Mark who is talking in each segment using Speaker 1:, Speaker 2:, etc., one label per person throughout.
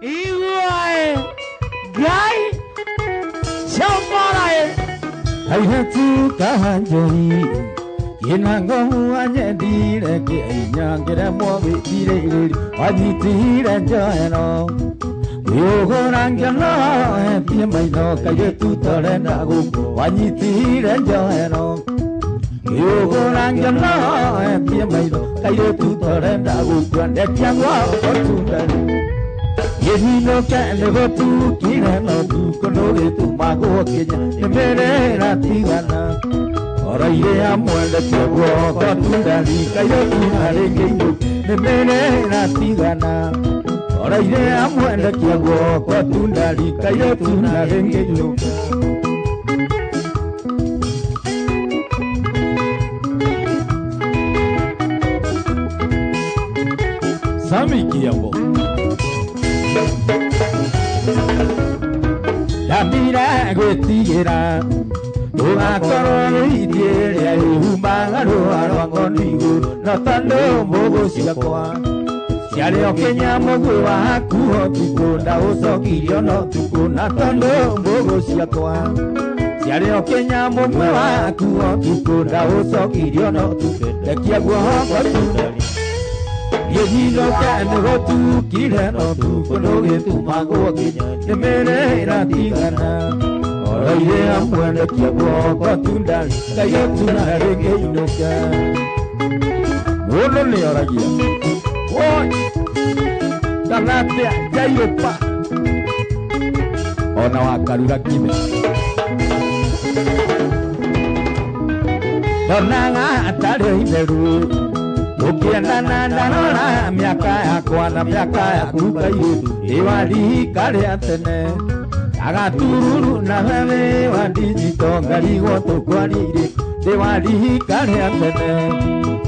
Speaker 1: Iguae Ngai Chamarae
Speaker 2: Airĩtu kahanjeri ina ngomu anyendire kĩinyangĩremwo gwĩtirĩrĩri wanyitire njohero wĩũgũra ngĩono etie maitho kairĩtu torenda gũkũ wanyitire njohero wĩũgũra ngĩono etie maitho kairĩtu torenda gũkua ndekia gwako tundari gĩthinũke nĩ gũtukire no tukũ ndũgĩtumagwo kinya nĩ mĩrĩra tigana oroire amwendetie guoko tundari kairĩtu na rĩngĩ inũke nĩ mĩrĩra tigana oroire amwendetie guoko tundari kairĩtu na rĩngĩ inũke.
Speaker 3: Sami Kiambo
Speaker 2: Ndambire gwĩtigĩra ndũgakorwo wĩitie ĩrĩa ĩhumbaga rũa rwa ng'ondu igũrũ no tondũ mbũgũ ciakwa ciarĩ o kĩnya mũguĩ waku ũtukũ ndaũcokirio no tukũ na tondũ mbũgũ ciakwa ciarĩ o kĩnya mũguĩ waku ũtukũ ndaũcokirio no tukũ ndekia guoko tundari gĩthinũke nĩ gũtukire no tukũ ndũgĩtumagwo kinya nĩ mĩrĩra tigana oroire amwendekia guoko tundari kairĩtu na rĩngĩ inũke.
Speaker 3: Mũndũ nĩoragia woi kana atĩa njairũpa ona wakarura kime
Speaker 2: ndonaga atarĩ itherũ ũkĩendana ndarora mĩaka yakwa na mĩaka yaku kairĩtu ĩwarika rĩa tene agatururu na wewe wa ndijito ngarigwo tũkwarire ndĩwarika rĩa tene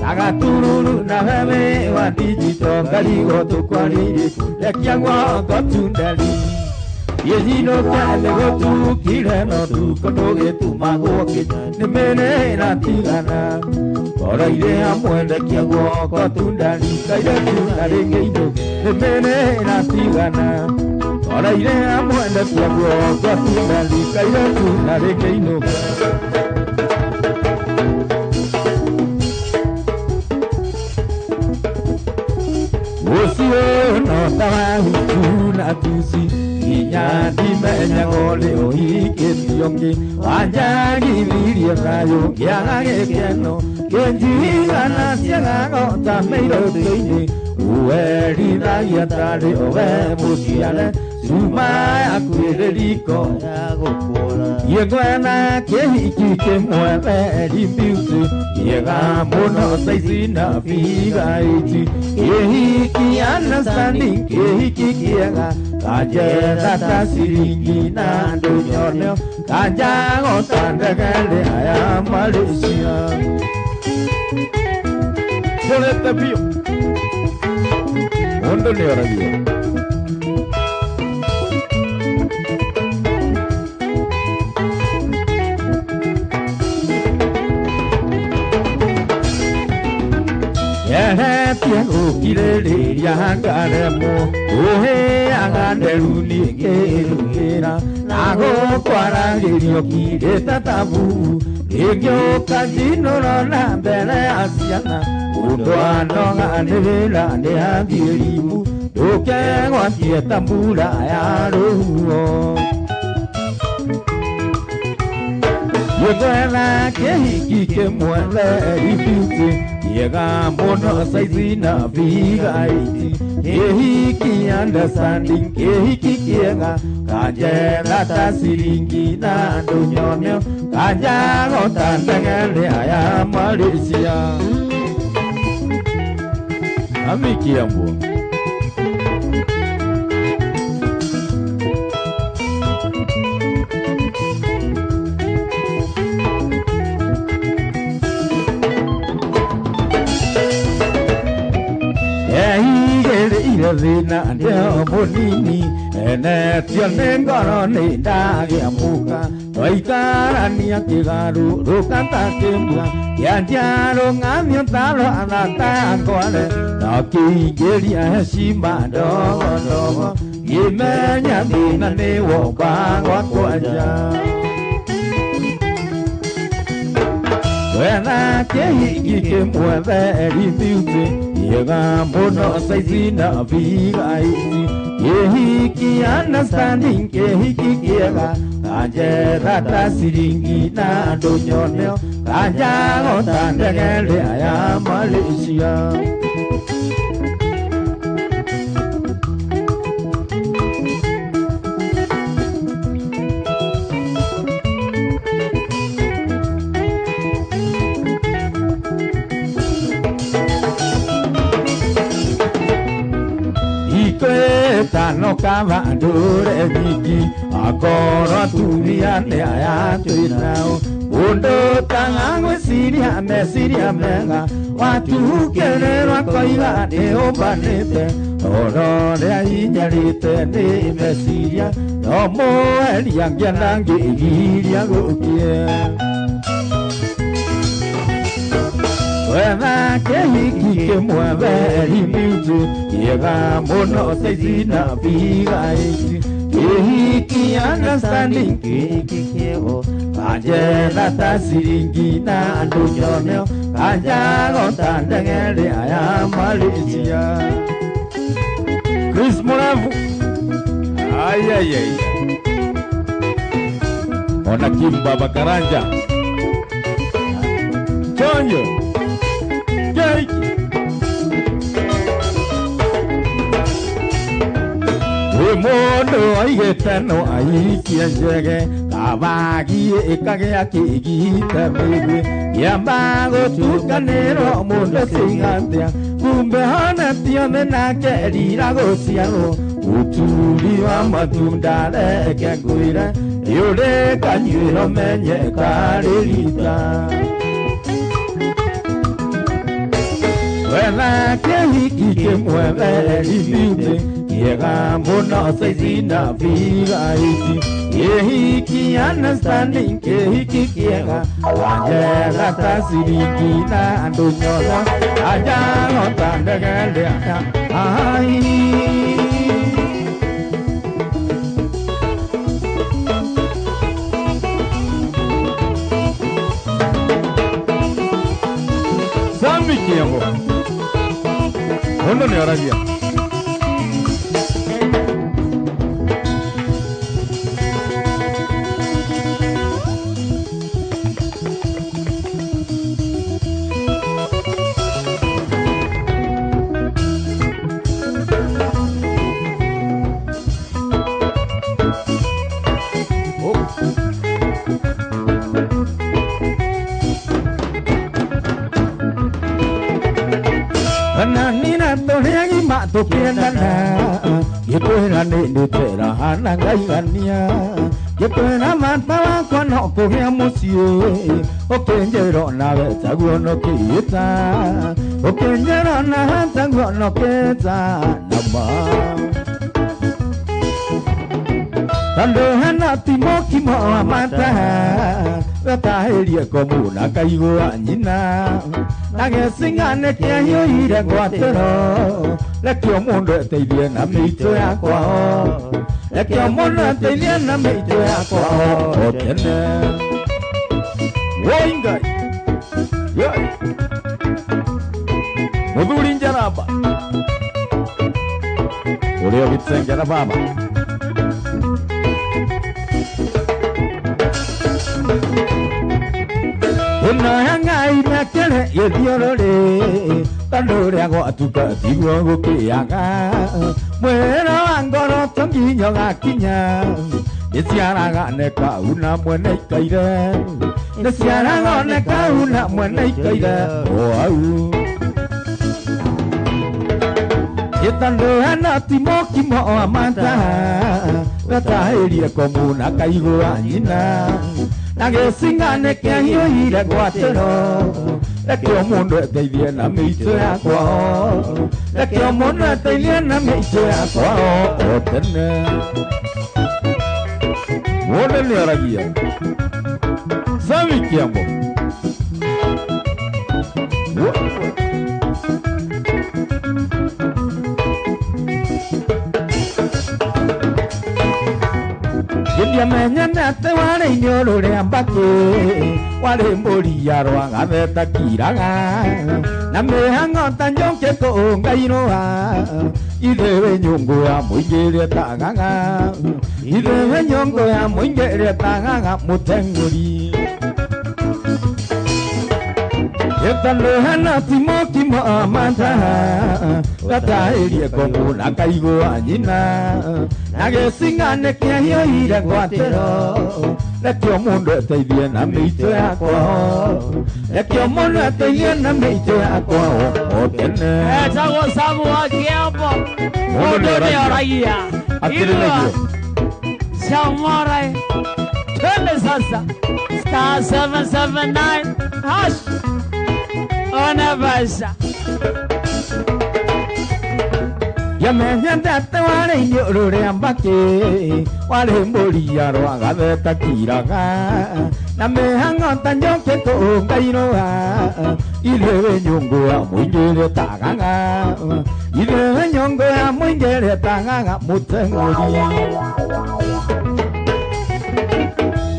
Speaker 2: agatururu na wewe wa ndijito ngarigwo tũkwarire rekia guoko tundari gĩthinũke nĩ gũtukire no tukũ ndũgĩtumagwo kinya nĩ mĩrĩra tigana oroire amwendekia guoko tundari kairĩtu na rĩngĩ inũke nĩ mĩrĩra tigana oroire amwendekia guoko tundari kairĩtu na rĩngĩ inũke. Ũcio no ta wahuku na tuci nginya ndimenyaga ũrĩ ũhikĩtio kĩ wanjagithirie thayũ ngĩaga gĩkeno kĩnjigana ciagago ta mĩirũtĩ-inĩ ũwerithagia tarĩ owe mũciare cuma yaku ĩrĩ riko gĩkwena kĩhiki kĩmwe very beauty gĩega mũno saizi na figa iti kĩhiki understanding kĩhiki kĩega kanjetha ta ciringi na ndũnyoneo kanjago ta ndege ĩrĩa ya Malaysia.
Speaker 3: Njũrĩte biũ mũndũ nĩoragia
Speaker 2: Ehetie gũkirĩrĩria ngaremwo ũhĩaga nderu niĩ ngĩrugĩra na gũkwaragĩrio kirĩte ta mbubu rĩngĩũka njinũro na mbere ya ciana ũndũ anoga nĩ wĩra nĩ athiĩ rimu ndũkegwatie ta mbura ya rũhuho. Gĩkwetha kĩhiki kĩmwe very beauty gĩega mũno saizi na figa iti kĩhiki understanding kĩhiki kĩega kanjetha ta ciringi na ndũnyoneo kanjago ta ndege ĩrĩa ya Malaysia.
Speaker 3: Sami Kiambo
Speaker 2: Ehigĩrĩire thĩna ndĩo mũnini enetio nĩ ngoro nĩ ndagĩa mũka twaikarania kĩgarũrũka ta kĩmbua kĩanjia rũng'athio ta rwa thata ngware na kĩingĩria heshima ndogo ndogo Ngĩmenya thĩna nĩ woka gwakwa nja. Wetha kĩhiki kĩmwe very beauty, kĩega mũno saizi na biga ici. Kĩhiki understanding, kĩhiki kĩega, kanjetha ta ciringi na andũ nyoneo, kanjago ta ndege ĩrĩa ya Malaysia. Ĩtano kaba ndũre nyingĩ, akorwo atumia nĩ aya twĩ nao. Mũndũ tangagwĩciria meciria mega, watukĩrĩrwo akoiga nĩ ũmbanĩte, tondũ ũrĩa hinyarĩte nĩ meciria, no mũeria ngĩenda ngĩgiria gũkĩe. Wetha kĩhiki kĩmwe very beauty, kĩega mũno saizi na biga ici. Kĩhiki understanding, kĩhiki kĩego, kanjetha ta ciringi na andũ nyoneo, kanjago ta ndege ĩrĩa ya Malaysia.
Speaker 3: Chris Muravu. Ayayay. Ona Kim Baba Karanja. Chonjo.
Speaker 2: Mũndũ oigĩte no aikie njege, kabagi ĩkagĩa kĩgite mĩguĩ, kĩamba gũtukanĩrwo mũndũ cigatĩa, kumbe hona tiothe nake rira gũciarwo, ũturi wa matunda reke ngwĩre, nĩũrĩ kanyuĩro menye karĩ rita. Wetha kĩhiki kĩmwe very beauty, kĩega mũno saizi na biga ici. Kĩhiki understanding, kĩhiki kĩega, kanjetha ta ciringi na andũ nyona, kanjago ta ndege ĩrĩa ya ai.
Speaker 3: Sami Kiambo. Mũndũ nĩ oragia.
Speaker 2: Tũkĩendana ngĩkwĩra nĩ ndĩterahana ngaigania, ngĩkwĩra mata wakwa no kũgĩa mũciĩ, ũkĩnjĩra onawe taguo nokĩĩta, ũkĩnjĩra onawe taguo nokĩĩta nama. Tondũ hena timokimo wa mata, wetahĩrie komu na kaigua nyina, na gĩcinga nĩkĩahiũhire ngwatĩro, rekio mũndũ eteithie na mĩitũ ya kwao, rekio mũndũ eteithie na mĩitũ ya kwao o tene.
Speaker 3: Woi Ngai. Yoi. Mũthuri Njaramba. Ũrĩa ũgĩtengera baba.
Speaker 2: Ĩno ya Ngai mekĩre gĩthiũrũrĩ, tondũ ũrĩa gwatuka tiguo gũkĩaga, mwĩra wa ngoro to nginya ũgakinya, nĩciaraga nĩ kauna mwene ikaire, nĩciaraga nĩ kauna mwene ikaire o hau. Ĩtondũ hena timokimo wa mata, wetahĩrie komu na kaigua nyina, na gĩcinga nĩkĩahiũhire ngwatĩro, rekio mũndũ eteithie na mĩitũ ya kwao, rekio mũndũ eteithie na mĩitũ ya kwao o tene.
Speaker 3: Mũndũ nĩ oragia. Sami Kiambo.
Speaker 2: Ndiamenyene atĩ warĩ iniũrũ rĩa mbakĩ warĩ mbũri ya rwagatheta kiraga na mĩhang'o ta njũkĩ kũngairũa ithe wĩ nyũngũ ya mũingĩ ĩrĩa ĩtagaga ithe wĩ nyũngũ ya mũingĩ ĩrĩa ĩtagaga mũteng'ũri Ĩtanũhana timokimo mata gataĩrie kũmũ na kaigua nyina na gĩcing'ane kĩahiũhire ngwatĩro rekio mũndũ eteithie na mĩitũ yakwa rekio mũndũ eteithie na mĩitũ yakwa o tene
Speaker 1: Etagwo Samu wa Kiambo mũndũ nĩoragia
Speaker 3: Akĩrĩrĩgio.
Speaker 1: Shamora twende sasa star 779 hash ona basha
Speaker 2: Yamenyende atĩ warĩ iniũrũ rĩa mbakĩ warĩ mbũri ya rwagatheta kiraga na mĩhang'o ta njũkĩ kũngairũa ithe wĩ nyũngũ ya mũingĩ ĩrĩa ĩtagaga ithe wĩ nyũngũ ya mũingĩ ĩrĩa ĩtagaga mũteng'ũri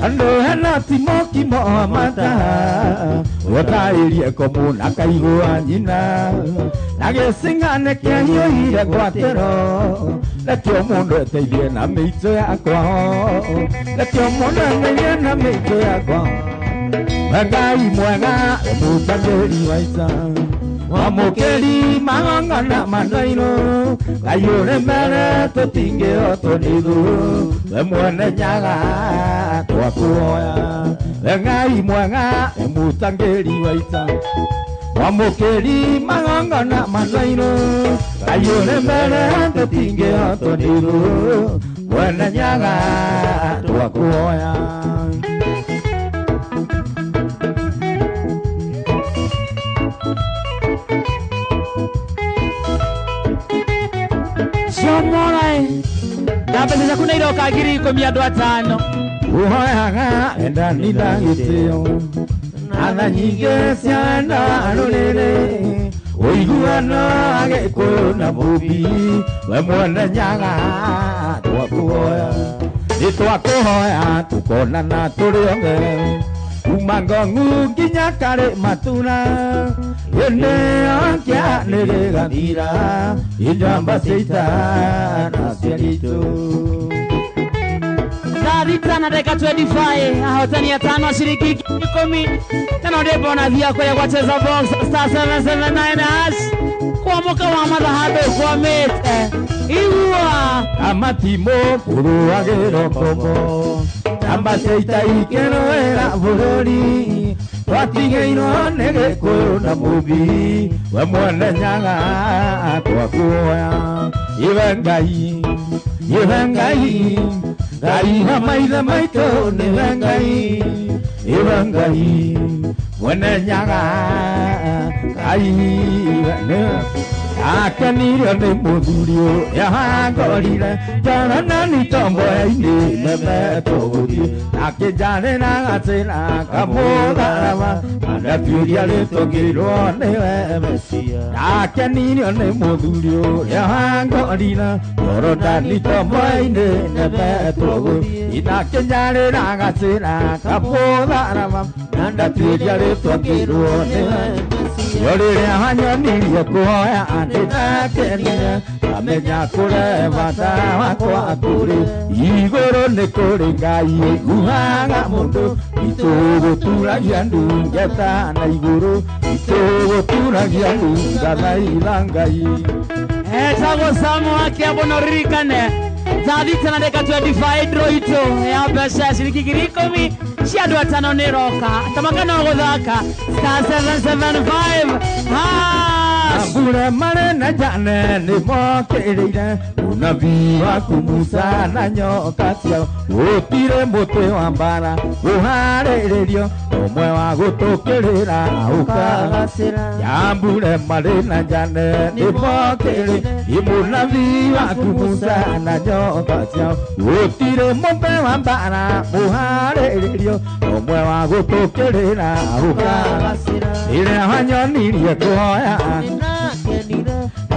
Speaker 2: Andũ hena timokimo mata wetaĩrie kũmũ na kaigua nyina na gĩcing'ane kĩahiũhire ngwatĩro rekio mũndũ eteithie na mĩitũ yakwa rekio mũndũ eteithie na mĩitũ yakwa Ngai mwega mũtangĩri wa ita mwamũkĩri magongona manairũ Ngai ũrĩ mbere tũtingĩhotwo nĩ thũ we mwene nyaga twakuhoya we Ngai mwega mũtangĩri wa ita mwamũkĩri magongona manairũ Ngai ũrĩ mbere tũtingĩhotwo nĩ thũ mwene nyaga twakuhoya
Speaker 1: Shamora na mbeca ciaku nĩ iroka 10,000 andũ atano
Speaker 2: Uhoyaga endani na gĩtĩo na tha nyingĩ cia wendo wa rũrĩrĩ ũiguano wa Gĩkũyũ na Mũmbi we mwene nyaga twakuhoya nĩ twakũhoya tũkonana tũrĩ othe kuma ngong'u nginya karĩ matura hĩndĩ ĩyo kĩa nĩ gĩgathira injamba cia ita na cia ritũ
Speaker 1: Thaa thita na dakika 25 ahotani atano ashiriki 10 na no ndĩ bonathi yakwa ya gwacheza box star 779 hash kwamuka wa matha handũ kwamĩte igua
Speaker 2: Amatimo kũrũagĩrwo ngombo namba cia ita ikĩrũĩra bũrũri twatigĩirwo nĩ Gĩkũyũ na Mũmbi we mwene nyaga twakuoya iwe Ngai iwe Ngai Ngai wa maithe maitũ nĩwe Ngai iwe Ngai mwene nyaga Ngai nĩwe akenirio nĩ mũthuri ũrĩa wangorire Jorodani tomboya-inĩ nemetwo gũthiĩ akĩnjarĩra gacĩra kamũtharaba andatuĩria rĩtũngĩrwo nĩwe Mesia akenirio nĩ mũthuri ũrĩa wangorire Jorodani tomboya-inĩ nemetwo gũthiĩ akĩnjarĩra gacĩra kamũtharaba andatuĩria rĩtũngĩrwo nĩwe Mesia rĩrĩa wanyonirie kũhoya ndĩrakenire amenya kũre bata wakwa kũrĩ igũrũ nĩ kũrĩ Ngai ũiguaga mũndũ itũgũturagia ndungata na igũrũ itũgũturagia ndungathaitha Ngai
Speaker 1: Etagwo Samu wa Kiambo na ũririkane thaa thita na dakika 25 draw itũ ya mbeca ciringi 10,000 cia andũ atano nĩ ĩroka tamaka no gũthaka star 775 hash
Speaker 2: Mbure marĩ na njane nĩ mokĩrĩire unabii waku Musa na nyoka ciao gũtirĩ mũtĩ wa mbara ũharĩrĩrio ũmwe wa gũtũkĩrĩra ũkagacĩra ya mbure marĩ na njane nĩ mokĩrĩire mũnabii waku Musa na nyoka ciao gũtirĩ mũtĩ wa mbara ũharĩrĩrio ũmwe wa gũtũkĩrĩra ũkagacĩra rĩrĩa wanyonirie kũhoya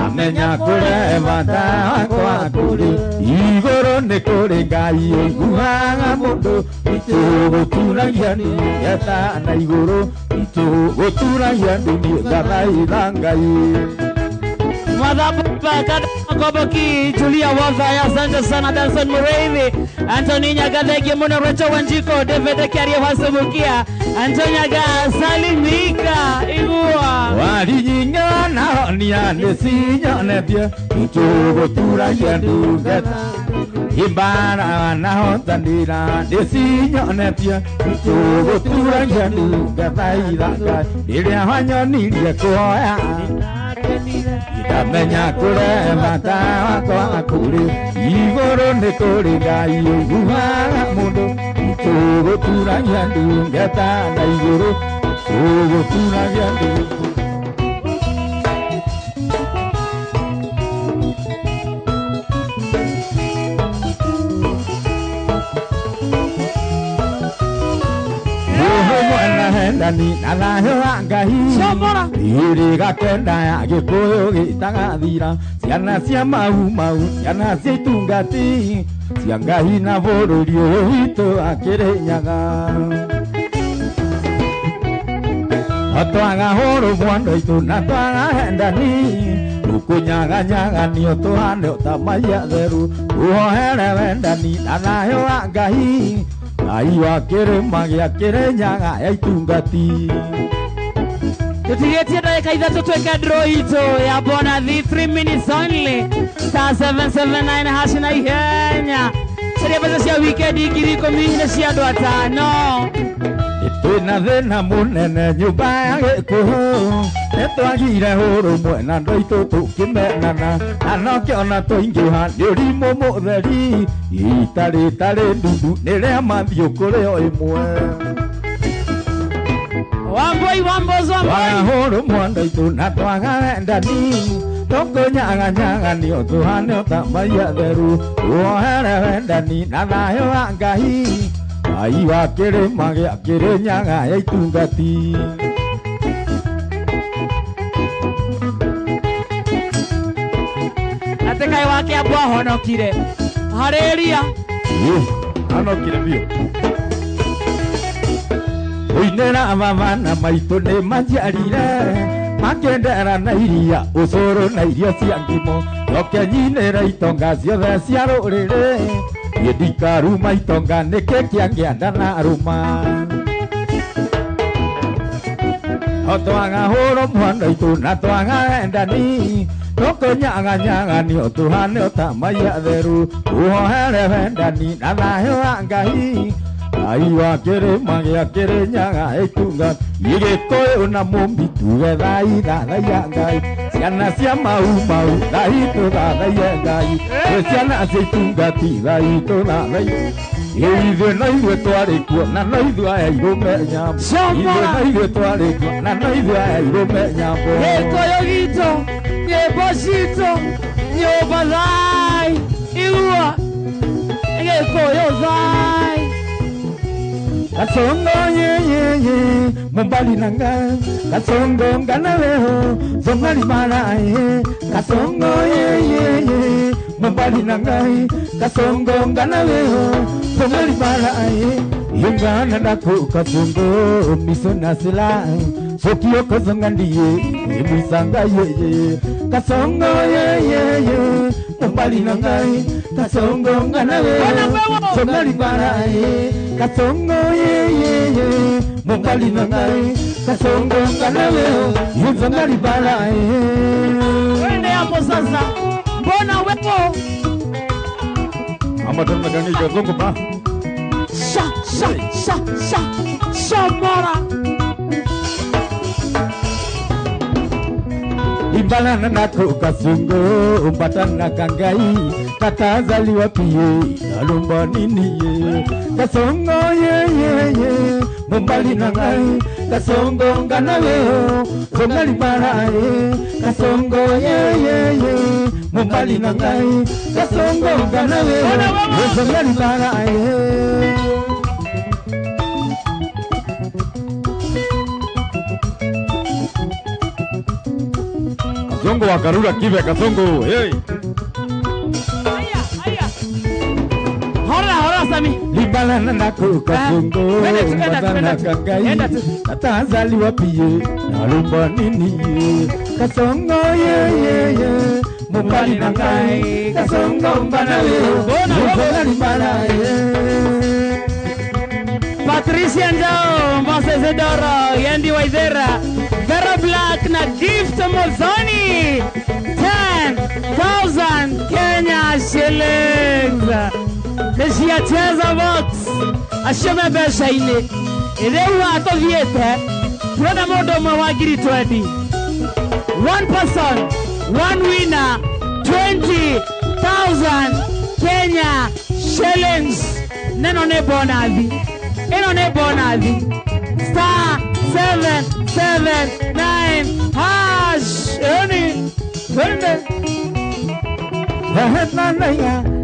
Speaker 2: Ndamenya kũrĩ bata wakwa kũrĩ igũrũ nĩ kũrĩ Ngai ũiguaga mũndũ itũgũturagia ndungata na igũrũ itũgũturagia ndungata Ngai.
Speaker 1: Koboki Julia Wavaya, asante sana Danson Mureithi, Anthony Nyaga, muno Rachel Wanjiko, David Kiaria Wasubukia, Anthony Nyaga, salimika igua
Speaker 2: warinyinga na nia nĩcinyonetie itũgũturagia ndungata imbara na hotanĩra nĩcinyonetie itũgũturagia ndungata ithanga rĩrĩa wanyonirie kũhoya ndamenya kũrĩ bata wakwa kũrĩ igũrũ nĩ kũrĩ Ngai ũiguaga mũndũ itũgũturagia ndungata na igũrũ itũgũturagia ndungata. Ndani na thayũ wa Ngai ĩrĩ gakenda ya Gĩkũyũ gĩtagathira ciana cia mau mau ciana cia itungati cia Ngai na bũrũri ũyũ witũ wa Kĩrĩnyaga. No twaga ũrũmwe andũ aitũ na twaga endani tũkũnyaganyaganio tũhane ta mai atheru tũhoere wendani na thayũ wa Ngai Ngai wa kĩrĩma gĩa Kĩrĩnyaga ya itungati.
Speaker 1: Tũtigĩtie ndagĩka ithatũ twĩke draw itũ ya bonathi 3 minutes only star 779 hash na ihenya caria mbeca cia wikendi 10,000 nĩ cia andũ atano.
Speaker 2: Twĩna thĩna mũnene nyũmba ya Gĩkũyũ nĩtwagire ũrũmwe na andũ aitũ tũkĩmenana na nokĩona twaingĩha nĩ ũrimũ mũtheri itarĩ tarĩ ndundu nĩ rĩa mathiũ kũrĩ o ĩmwe.
Speaker 1: Wamboi wambozo wamboi
Speaker 2: twaga ũrũmwe andũ aitũ na twaga wendani tũkũnyaganyaganio tũhane ta mai atheru tuohere wendani na thayũ wa Ngai Ngai wa kĩrĩma gĩa Kĩrĩnyaga ya itungati.
Speaker 1: Atĩ Ngai wa Kĩambu ahonokire harĩria
Speaker 3: honokire biũ.
Speaker 2: Ũinĩra baba na maitũ nĩ manjiarire makĩndera na iria ũcũrũ na irio cia ngimo njoke nyinĩre itonga ciothe cia rũrĩrĩ niĩ ndikaruma itonga nĩkĩ kĩangĩanda na rũma. No twaga ũrũmwe andũ aitũ na twaga wendani tũkũnyaganyaganio tũhane ta mai atheru tũhoere wendani na thayũ wa Ngai Ngai wa kĩrĩma gĩa Kĩrĩnyaga itungati Gĩkũyũ na Mũmbi tuge thai thathaiya Ngai ciana cia mau mau thai tũthathaiye Ngai twĩ ciana cia itungati thai tũthathaiye ithuĩ no ithuĩ twarĩ kuo na no ithuĩ aya irũme nyambo ithuĩ no ithuĩ twarĩ kuo na no ithuĩ aya irũme nyambo.
Speaker 1: Gĩkũyũ gitũ nyĩmbo citũ nyũmba thai igua Gĩkũyũ thai.
Speaker 2: Kasongo ye ye ye mobali nanga kasongo ngana leho zonga libala ye kasongo ye ye ye mobali nanga kasongo ngana leho zonga libala ye yungana nako kasongo misona sila soki okozonga ndiye emisanga ye ye kasongo ye ye ye mobali nanga kasongo ngana leho zonga libala ye kasongo ye ye ye mobali na ngai kasongo ngana leo yuzonga libala ye.
Speaker 1: Wende hapo sasa mbona wepo
Speaker 3: ama tena kangi kasongo ba
Speaker 1: sha sha sha sha shamora
Speaker 2: imbalana nako kasongo umbatana kangai katazaliwa pie nalumba nini ye kasongo ye ye ye mobali na ngai kasongo ngana leo zonga libala ye kasongo ye ye ye mobali na ngai kasongo ngana leo zonga libala ye.
Speaker 3: Kasongo wa Karura Kibe Kasongo. Hey.
Speaker 1: Haya, haya. Hora, hora Sami.
Speaker 2: Libalana na Kasongo.
Speaker 1: Enda tu.
Speaker 2: Natazaliwa pie nalumba nini Kasongo ye ye ye mobali na ngai Kasongo mbana we bona limbana ye.
Speaker 1: Patricia Njao, Moses Edoro, Yendi Waithera, Vera Black na Gift Mozoni, 10,000 Kenya shillings. Nishia cheza box ashome mbeca ini riu atuthiite turenda mundu umwe wa ngiri 20. One person, one winner, 20,000 Kenya shillings. Neno ni bonathi, ino ni bonathi. Star 779 hash. Eni twende.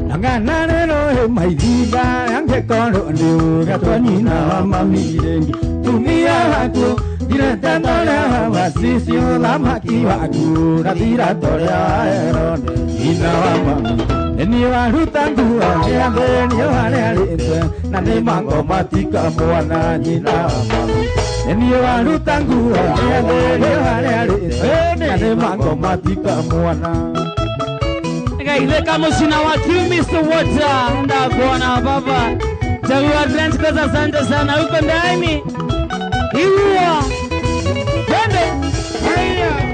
Speaker 2: Nanganarero maithiga angĩkorwo nĩ ũgatwa nyina wa mami rĩngĩ tumia waku ndirete toria wa sisi ũthamaki waku rathira toria wa Herode nyina wa mami nĩ waruta nguo nĩ athĩnio harĩa arĩte na nĩ mangoma tika mwana nyina wa mami nĩ waruta nguo nĩ athĩnio harĩa arĩte na nĩ mangoma tika mwana.
Speaker 1: Gaitheka mucina wa Mr. Water ndakuona baba. Chagua Trench Coat, asante sana huko ndani. Iwa. Twende.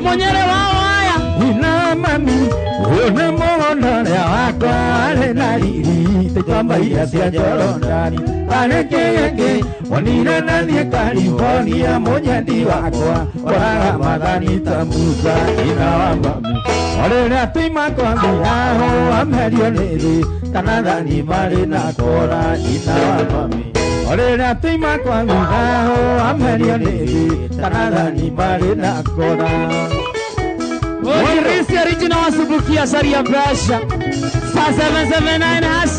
Speaker 1: Monyere wao haya.
Speaker 2: Ina mami, one mono ya wakwa ale na riri te iria cia Jorodani areke onire na thiĩ California mũnyendi wakwa oraga mathani ta Musa ina wa mami orĩrĩa tuima kwambia amerio nĩ thĩ kana thani marĩ na kora ina wa mami orĩrĩa tuima kwambia amerio nĩ thĩ kana thani marĩ na kora.
Speaker 1: Kirisi original wasubukia saria pressure star 779 hash.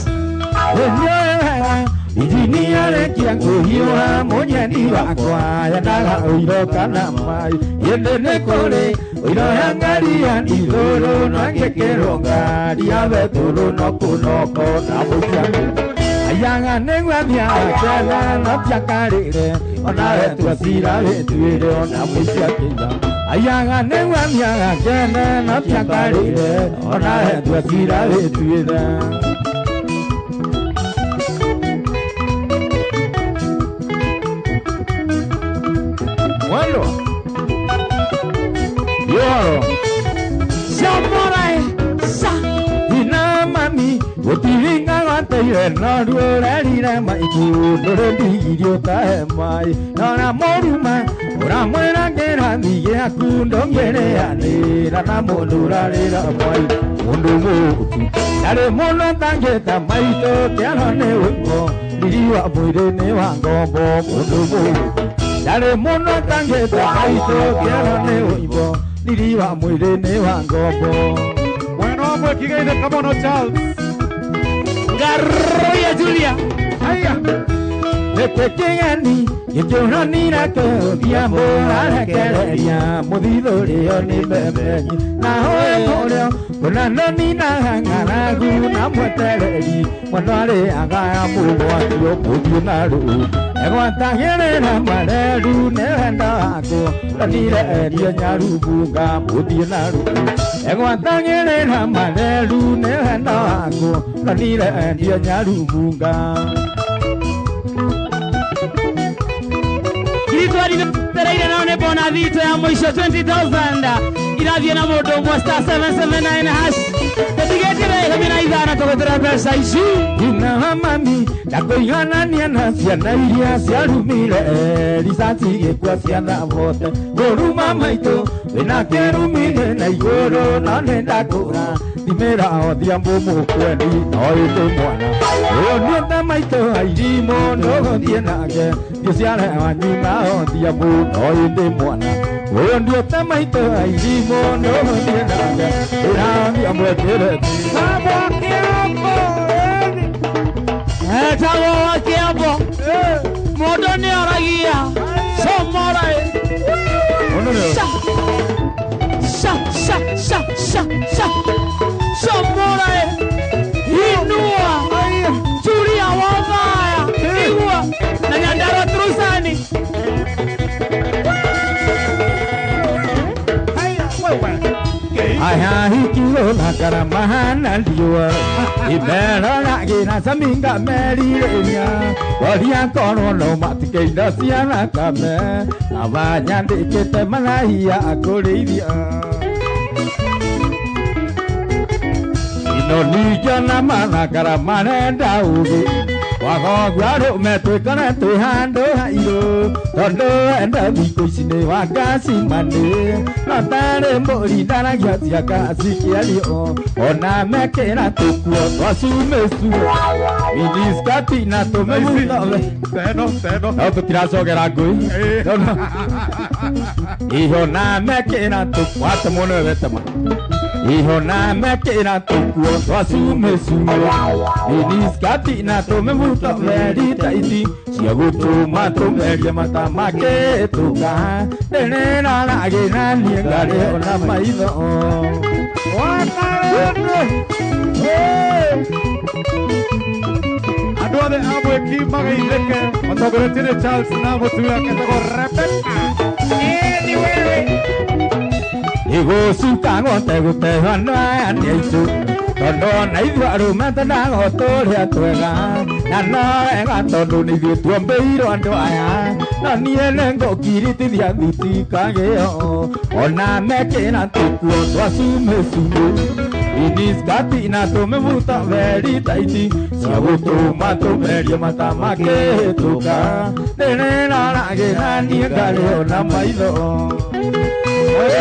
Speaker 2: Injinia rekia nguhiũha mũnyeni wakwa yendaga ũiro kana mai ĩndĩ nĩ kũrĩ ũiro ya ngaria ithũrũ no ngĩkĩrwo ngari ya betũrũ no kũnoko na mũcia ayaga nĩguo thiaga no tiakarĩre ona wetua cira wĩtuĩre ona mũcia kĩnya ayaga nĩguo thiaga kene no tiakarĩre ona wetua cira wĩtuĩre.
Speaker 3: Mwendo. Yoro.
Speaker 1: Samurai. Sa.
Speaker 2: Ina mami, utiringa wateire no ruorerire maitu ndũrĩndigirio ta hemai nora mũruma ũramwĩra ngĩrathi gĩaku ndũngĩrĩanĩra na mũndũ ũrarĩra mwai mũndũ mũtu ndarĩ mũno tangĩta maitũ kĩaro nĩ wĩko riri wa mwĩrĩ nĩ wa ngombo mũndũ mũtu ndarĩ mũno tangĩta maitũ kĩaro nĩ wĩimbo riri wa mwĩrĩ nĩ wa ngombo.
Speaker 3: Mwena wa Mwekigeithe Kamono Charles
Speaker 1: Garoya Julia.
Speaker 3: Haya.
Speaker 2: Nĩkĩkĩgeni gĩkĩũranire kĩũthiambo arekereria mũthithũrĩo nĩ mbebenyi na hoe kũrĩo kũnanoni na ng'aragu na mwetereri mwana arĩaga ya mũgwatio mũthiĩ na rũũ egwatagĩrĩra mareru nĩ wendo waku onire erio nyarubunga mũthiĩ na rũũ egwatagĩrĩra mareru nĩ wendo waku onire erio nyarubunga.
Speaker 1: Tereire nao nĩ bonathi itũ ya mũico 20,000 irathiĩ na mũndũ ũmwe star 779 hash tũtigĩtie ndagĩka 15 tũgũtĩra mbeca ici.
Speaker 2: Ina mami ndakũiganania na ciana iria ciarumire ricaci gĩkua ciana bote ngũruma maitũ wĩna kĩrumire na igũrũ no nĩ ndakũra thimĩra odhiambo mũkwendi no ĩndĩ mwana ũyũ niĩ ta maitũ airimũ ndũgũthiĩ nake thiĩ ciare wanyu na odhiambo no ĩndĩ mwana ũyũ niĩ ta maitũ airimũ ndũgũthiĩ nake ĩra odhiambo ĩkĩre
Speaker 1: etagwo wa Kĩambo mũndũ nĩ oragia comora. Sha sha Sha sha sha sha. Shomora inua. Churia wabaya. Igua. Na Nyandarua Trusani.
Speaker 2: Aya hikiro na karama na riũa imeroragĩra caminga merirĩria oria korwo no matikeino cia thakame na manyandĩkĩte marahia akũrĩithia ino ningĩ na marakara marenda ũgĩ wagogua arũme twĩkore twĩ handũ hairũ tondũ enda thikũ ici nĩ wa ngacimanĩ no tarĩ mbũri ndaragia cia ngaci kĩario ona mekĩra tũkuo twa cumĩcu miniskati na tũmĩmuthowe
Speaker 3: Teno, teno.
Speaker 2: No tũtiracogera ngũi iho na mekĩra tũkuo watemwo nĩwe wetema iho na mekĩra tũkuo twa cumĩcu miniskati na tũmĩmuto meri taiti cia gũtũma tũmerie mata makĩtũka ndĩrĩroragĩra niĩ ngarĩ ona maitho
Speaker 3: Andũ othe a mwĩki mageithĩke matongoretio nĩ Charles na mũtumia wake etagwo Rebecca. Ĩĩ wewe.
Speaker 2: Igũcuka ng'ote gũtehwo andũ aya nĩ aitũ tondũ ona ithuĩ arũme twendaga tũrĩa twega na no wega tondũ nĩ ithuĩ tuombĩirwo andũ aya no niĩ nĩngũkiritithia thuti kagĩo ona mekĩra tũkuo twa cumĩcumĩ miniskati na tũmĩbuta veri taiti cia gũtũma tũmerie mata makĩhĩtũka ndĩrĩroragĩra niĩ ngarĩ ona maitho.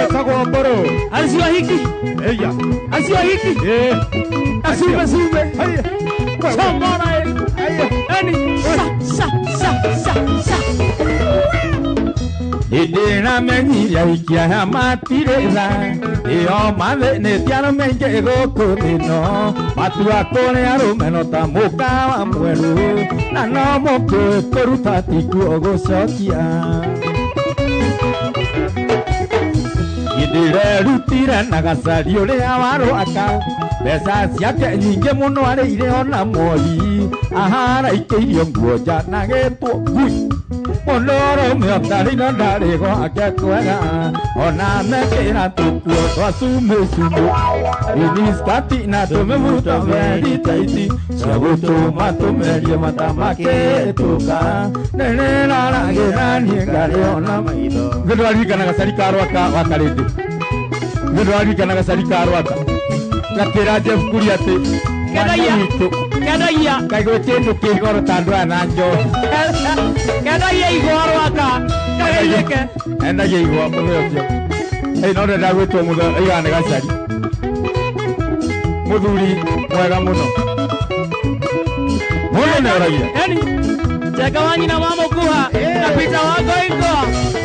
Speaker 3: Etagwo Mbũrũ.
Speaker 1: Acio hiki.
Speaker 3: Eya.
Speaker 1: Acio hiki.
Speaker 3: Ĩĩ.
Speaker 1: Asume sume.
Speaker 3: Haya.
Speaker 1: Shomora Eni. Sha sha sha sha sha.
Speaker 2: Ndĩramenyire ahiki aya matirĩ tha ĩyo mathĩnĩtie arũme aingĩ gũkũ thĩ-ĩno matua kũrĩ arũme no ta mũkawa mwerũ na no mũkĩũĩ kũruta tikuo gũcokia ndĩrerutire na gacari ũrĩa warwaka mbeca ciake nyingĩ mũno arĩire ona mori aharaikĩirio nguo nja na gĩtwo ngui mũndũ ũrũme ũtarĩ na ndarĩ gwake kwega ona mekĩra tũkuo twa cumĩcumĩ miniskati na tũmĩbuto meri taiti cia gũtũma tũmerie mata makĩtũka nĩrĩroragĩra niĩ ngarĩ ona maitho. Ithuĩ ndũraririkana gacari ka Rwaka wa Karĩndĩ. Ithuĩ ndũraririkana gacari ka Rwaka gakĩra Jeff Kuria atĩ mwana
Speaker 1: Kendagia.
Speaker 2: witũ
Speaker 1: Kendagia.
Speaker 2: kaigua kĩndũ kĩ goro ta andũ aya na njohi.
Speaker 1: Kendagia igwa Rwaka. Kageithĩke.
Speaker 2: Endagia igwa mũthee ũcio. Ĩ no ndenda gwĩtwo mũthee aigaga nĩ gacari. Mũthuri mwega mũno. Mũndũ nĩoragia.
Speaker 1: Eni. Cheka wa nyina wa mũkuha na Peter wa Ngoingo.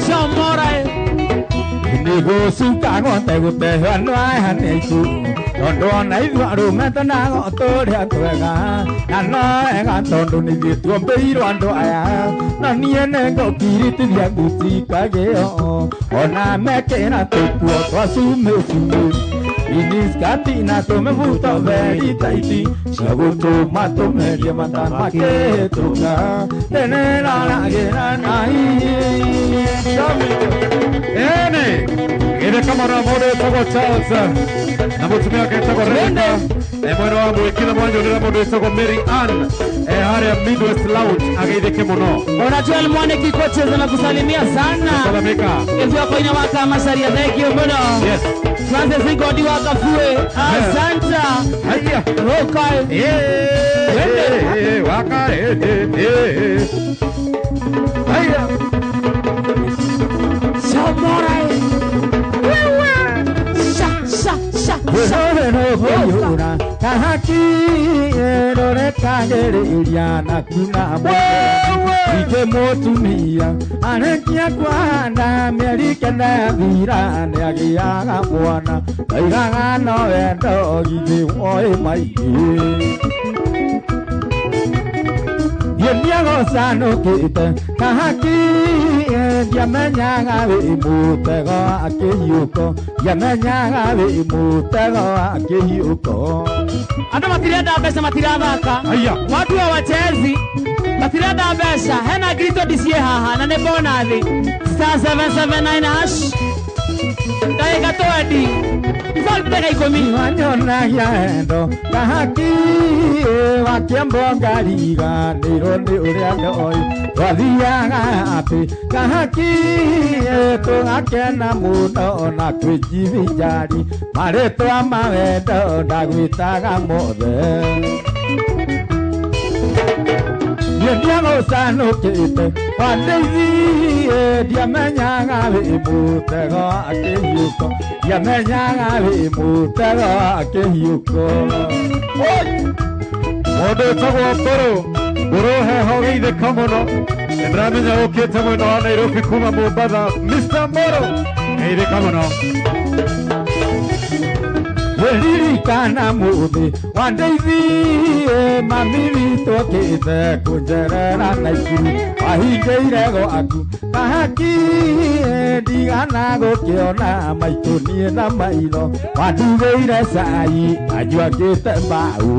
Speaker 1: Shomora
Speaker 2: Nĩgũcuka ng'ote gũtehwo andũ aya nĩ aitũ tondũ ona ithuĩ arũme twendaga tũrĩa twega na no wega tondũ nĩ ithuĩ tuombĩirwo andũ aya no niĩ nĩngũkiritithia thuti kagĩo ona mekĩra tũkuo twa cumĩcumĩ miniskati na tũmĩbuto veri taiti cia gũtũma tũmerie mata makĩhĩtũka ndĩrĩroragĩra na
Speaker 3: Ene. Geithĩka mũno mũndũ wĩtagwo Charles na mũtumia wake etagwo Rebecca. Mwena wa mwĩki na mwanyonera mũndũ wĩtagwo Mary Ann harĩa Midwest Lounge ageithĩke mũno.
Speaker 1: Ona Joel Mwaniki kocheza na kusalimia sana.
Speaker 3: Salamika.
Speaker 1: Ezwa koina waka Macharia, thank you muno.
Speaker 3: Yes.
Speaker 1: Francis Ngodi waka Fue. Asante.
Speaker 3: Haya.
Speaker 1: Rokai.
Speaker 3: Eh, waka eh eh. Haya.
Speaker 1: Shomora Sha sha sha sha.
Speaker 2: Rũrĩrĩ kahaki rũrekagĩrĩria na kuna ingĩ mũtumia arĩkia kwana mĩeri kenda yathira nĩagĩaga mwana ndaigaga no wendo githĩ woĩ maingĩ. Niĩ kahaki ndiamenyaga wĩ mũtego akĩhiũko ndiamenyaga wĩ mũtego akĩhiũko.
Speaker 1: Andũ matirenda mbeca matirathaka. Watu hawachezi matirenda mbeca. Hena ngiri twendi ciĩ haha na nĩ bonathi *779 hash ndagĩka twendi ndagĩka ikũmi.
Speaker 2: Wanyonagia endo kahaki wakĩambo ngariganĩrwo nĩ ũrĩa ndoĩ twathiaga atĩ kahaki tũgakena mũno na kwĩjivinjari marĩtwa mawendo ndagwĩtaga mothe. Niĩ ndiagũcanũkĩte wandeithie ndiamenyaga wĩ mũtego akĩhiũko ndiamenyaga wĩ mũtego akĩhiũko.
Speaker 3: Mũndũ wĩtagwo Mbũrũ Mbũrũ heho geithĩka mũno nĩndĩramenya ũkĩte mwena wa Nairobi kuma Mombatha. Mr. Mbũrũ geithĩka mũno.
Speaker 2: Ririkana mũthĩ wandeithie mami witũ okĩte kũnjerera Naikuru wahingĩire gwaku kahaki ndigana gũkĩona maitũ niĩ na maitho wandugĩire cai anjuangĩte mbau.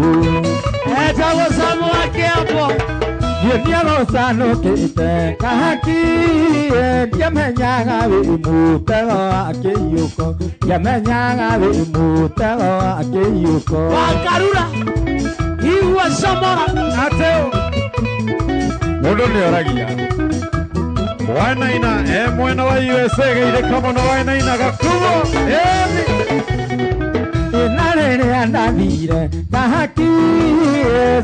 Speaker 1: Etagwo Samu wa Kĩambo.
Speaker 2: Niĩ ndiagũcanũkĩte kahaki ndiamenyaga wĩ mũtego akĩhiũko ndiamenyaga wĩ mũtego akĩhiũko.
Speaker 1: Wakarura igua comora
Speaker 3: ateo mũndũ nĩoragia Wainaina e mwena wa USA geithĩka mũno Wainaina gakumo ĩni.
Speaker 2: Na rĩrĩa ndathire kahaki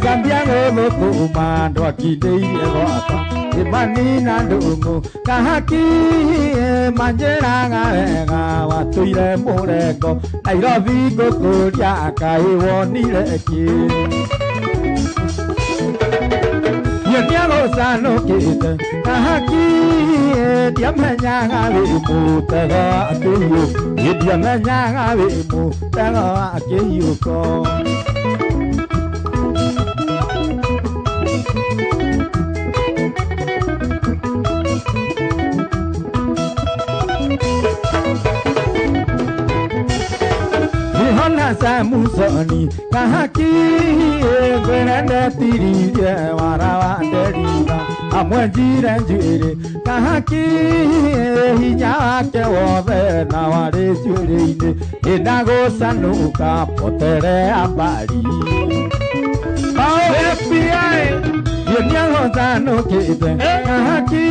Speaker 2: Zambia gũthũkũma ndwakindĩirie gwakwa Kĩmani na Ndũng'ũ kahaki manjĩraga wega watũire mũrengo Nairobi ngũkũria kaĩ wonire kĩ. Niĩ ndiagũcanũkĩte kahaki ndiamenyaga wĩ mũtego akĩhiũko niĩ ndiamenyaga wĩ mũtego akĩhiũko. Hona Samusoni kahaki ngwĩre ndetiririe wara wa nderira amwenjire njuĩrĩ kahaki hinya wake wothe na warĩ njuĩrĩ-inĩ ĩndagũcanũka poterea mbari.
Speaker 3: FBI
Speaker 2: Niĩ ndiagũcanũkĩte kahaki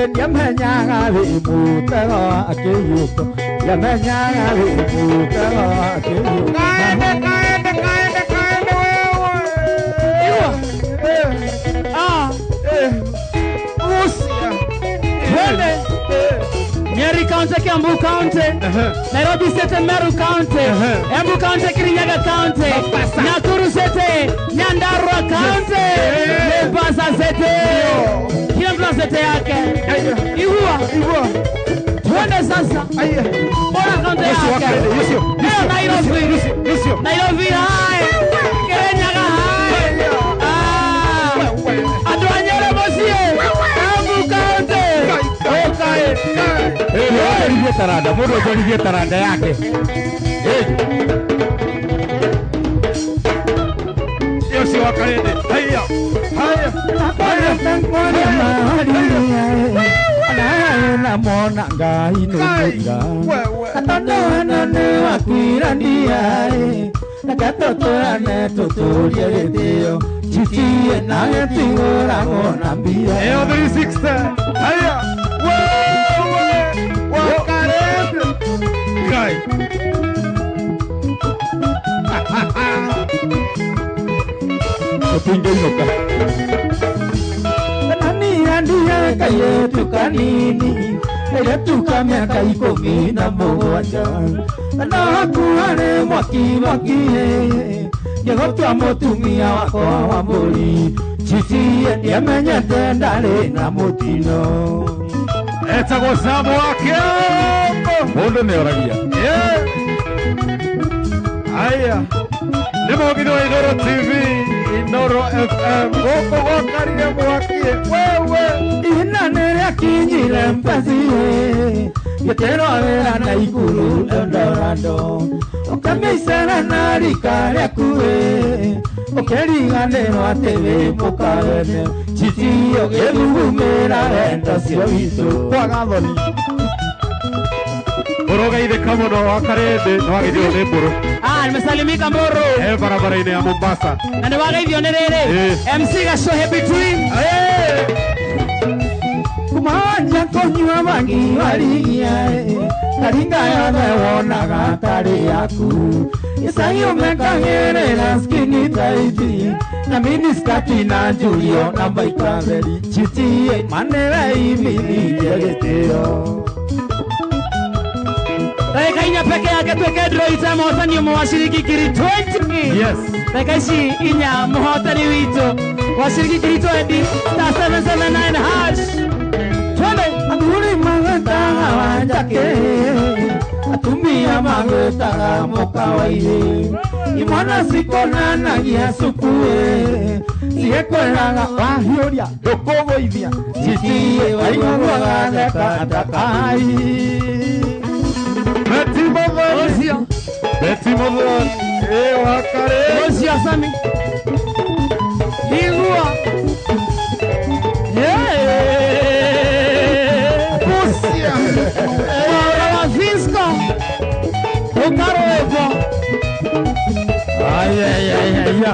Speaker 2: ndiamenyaga wĩ mũtego akĩhiũko ndiamenyaga wĩ mũtego akĩhiũko.
Speaker 3: Kaende kaende kaende kaende wewe.
Speaker 1: Igua. Ah.
Speaker 3: Rusia.
Speaker 1: Twende. Nyeri County, Kiambu County, Nairobi City, Meru County, Embu County, Kirinyaga County, Nakuru City, Nyandarua County, Mombasa City. Kila mtu na city yake. Igua.
Speaker 3: Igua.
Speaker 1: Twende sasa. Bora county yake. Leo Nairobi. Nairobi hai. Kirinyaga hai. Ah. Andũ a Nyeri mũciĩ. Embu County.
Speaker 3: Okae.
Speaker 2: Onjorithie taranda mũndũ onjorithie taranda yake.
Speaker 3: Yosi wa Karende. Haya. Haya.
Speaker 2: Namona Ngai nĩ mũira tondũ nĩ wakwirania reke tũtũrane tũtũrie gĩtĩo cicie na gĩtigũragwo na mbia.
Speaker 3: Eo 360. Haya. Wewe wa Karende. Kai.
Speaker 2: Tũtingĩinũka. Nani kairĩtu kanini kairĩtu ka mĩaka 17 na hakuharĩ mwaki mwaki ngĩgũtua mũtumia wakwa wa mbũri cicie ndiamenyete ndarĩ na mũtino.
Speaker 3: Etagwo Samu wa Kĩambo.
Speaker 2: Mũndũ nĩoragia.
Speaker 3: Haya. Nĩ mũgithi wa Inooro TV, Inooro FM gũkũ gwakarire mwaki wewe
Speaker 2: ina nĩrĩakinyire mbaci gĩtĩro wĩra na iguru Eldorado ũkamĩicera na rika rĩaku ũkĩriganĩrwo atĩ wĩ mũkawene cici ũgĩthugumĩra wendo cio witũ
Speaker 4: kwaga thoni
Speaker 3: Mũrũgeithĩka mũno wa Karĩndĩ nĩ wageithio nĩ Mbũrũ.
Speaker 1: Ah, nimesalimika Mbũrũ.
Speaker 3: E barabara-inĩ ya Mombasa.
Speaker 1: Na nĩ wageithio nĩ rĩrĩ. MC Gacohe between.
Speaker 2: Kumanja kũnyua bangi warigia karinga yothe wonaga tarĩ yaku icagi ũmekagĩrĩra skinny tight na miniskati na Julio na mbaikatheri chichi manĩwe imithirie gĩtĩo.
Speaker 1: Dakika inya peke yake tuweke draw ita muhotani ũmwe wa ciringi ngiri 20.
Speaker 3: Yes.
Speaker 1: Dakika ici inya muhotani witũ wa ciringi ngiri 20 star 779 hash. Twende.
Speaker 2: Athuri magwĩtaga Wanjakĩ, atumia magwĩtaga mũkawairĩ, imwana cikonanagia cukuĩ, cigĩkwĩraga wahiũria ndũkũgũithia, cici waiguaga theka takai.
Speaker 3: Betty Muthoni.
Speaker 1: Ũcio.
Speaker 3: Betty Muthoni. Ĩ wa Karĩndĩ.
Speaker 1: Ũcio Sami. Igua.
Speaker 4: Pusia
Speaker 1: Mwaura wa Fisco. Ũkarwĩmbo.
Speaker 2: Ayayayaya.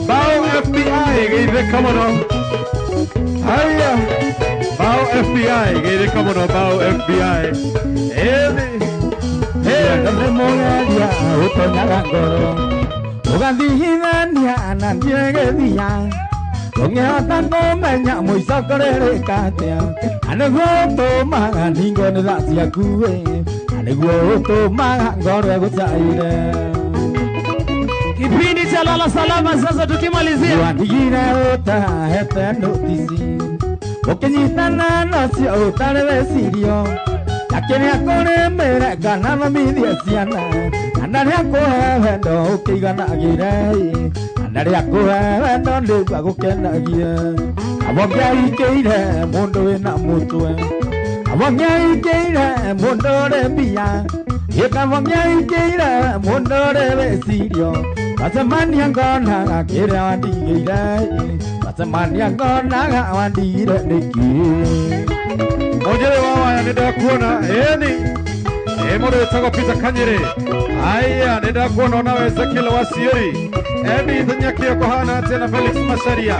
Speaker 3: Bao FBI geithĩka mũno. Haya. Bao FBI geithĩka mũno Bao FBI. Ĩthĩ.
Speaker 2: Wendo nĩ mũgeria ũtonyaga ngoro ũgathigithania na ndiĩgĩthia ũngĩhota kũmenya mũico kũrĩrĩka atĩa na nĩguo ũtũmaga ningo nĩ tha ciaku na nĩguo ũtũmaga ngoro ĩgũcaire.
Speaker 1: Kipindi cha Lala Salama sasa tukimalizia.
Speaker 2: Wandigire ũtahete notisi ũkĩnyitana nacio ũtarĩ wecirio na kĩrĩa kũrĩmĩre kana thomithie ciana na rĩa kũhe wendo ũkĩiganagĩre na rĩa kũhe wendo nĩguo gũkenagie abo ngĩahikĩire mũndũ wĩna mũtwe abo ngĩahikĩire mũndũ ũrĩ mbia gĩkabo ngĩahikĩire mũndũ ũrĩ wĩcirio wacemania ngonaga kĩrĩa wandigĩire wacemania ngonaga wandigire nĩkĩ.
Speaker 3: Mũnjĩrĩ wa waya nĩ ndakuona ĩni ĩ mũndũ wĩtagwo Peter Kanyĩrĩ aya nĩ ndakuona onawe Ezekiel wa Ciĩri Edith Nyakĩo kũhana atĩa na Felix Macharia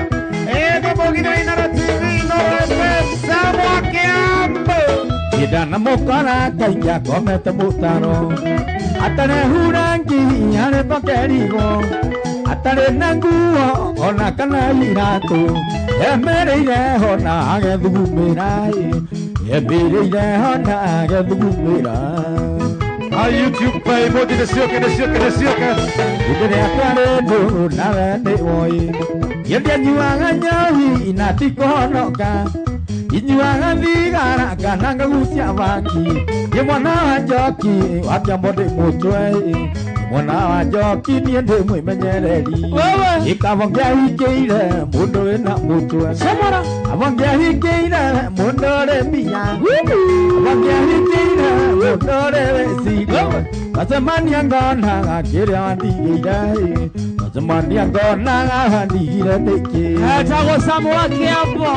Speaker 3: ĩni mũgithĩ wa Inara TV Inoro FM Sam wa Kĩambu
Speaker 2: Ndana mũkora kaingĩ akomete mũtaro atarĩ hura ngi arĩ tokerigwo atarĩ na nguo ona kana iratũ emereire hona agethugumĩra emereire hona agethugumĩra.
Speaker 3: A YouTube pay emoji nĩ ciũke nĩ ciũke nĩ ciũke.
Speaker 2: Hĩndĩ ĩrĩa twarĩ ndũgũ nawe nĩ woĩ niĩ ndianyuaga njohi na ti kũhonoka inyuaga thigara kana ngagucia bangi niĩ mwana wa njoki wa kĩambo ndĩ mũtwe mwana wa njoki niĩ ndĩ mwĩmenyereri
Speaker 1: Wewe.
Speaker 2: Gĩkabo ngĩahikĩire mũndũ wĩna mũtwe
Speaker 1: Camora.
Speaker 2: abo ngĩahikĩire mũndũ ũrĩ mbia abo ngĩahikĩire mũndũ ũrĩ wĩcirio wacemania ngonaga kĩrĩa wandigĩire wacemania ngonaga wandigire nĩkĩ.
Speaker 1: Etagwo Sam wa Kĩambo.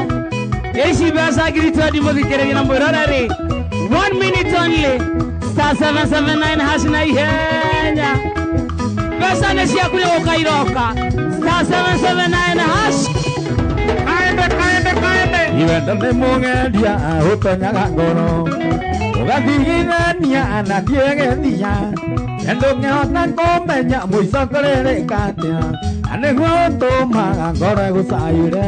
Speaker 1: Ici mbeca ngiri 20 mũthikĩrĩria na mwĩroreri. 1 minute only. Star 779 hash na ihenya. Mbeca nĩ ciaku nĩ gũka iroka. Star 779 hash.
Speaker 3: Kaende kaende kaende.
Speaker 2: Iwendo nĩ mũgeria ũtonyaga ngoro ũgathigithania na ndiĩgĩthia na ndũngĩhota kũmenya mũico kũrĩrĩka atĩa na nĩguo ũtũmaga ngoro ĩgũcaire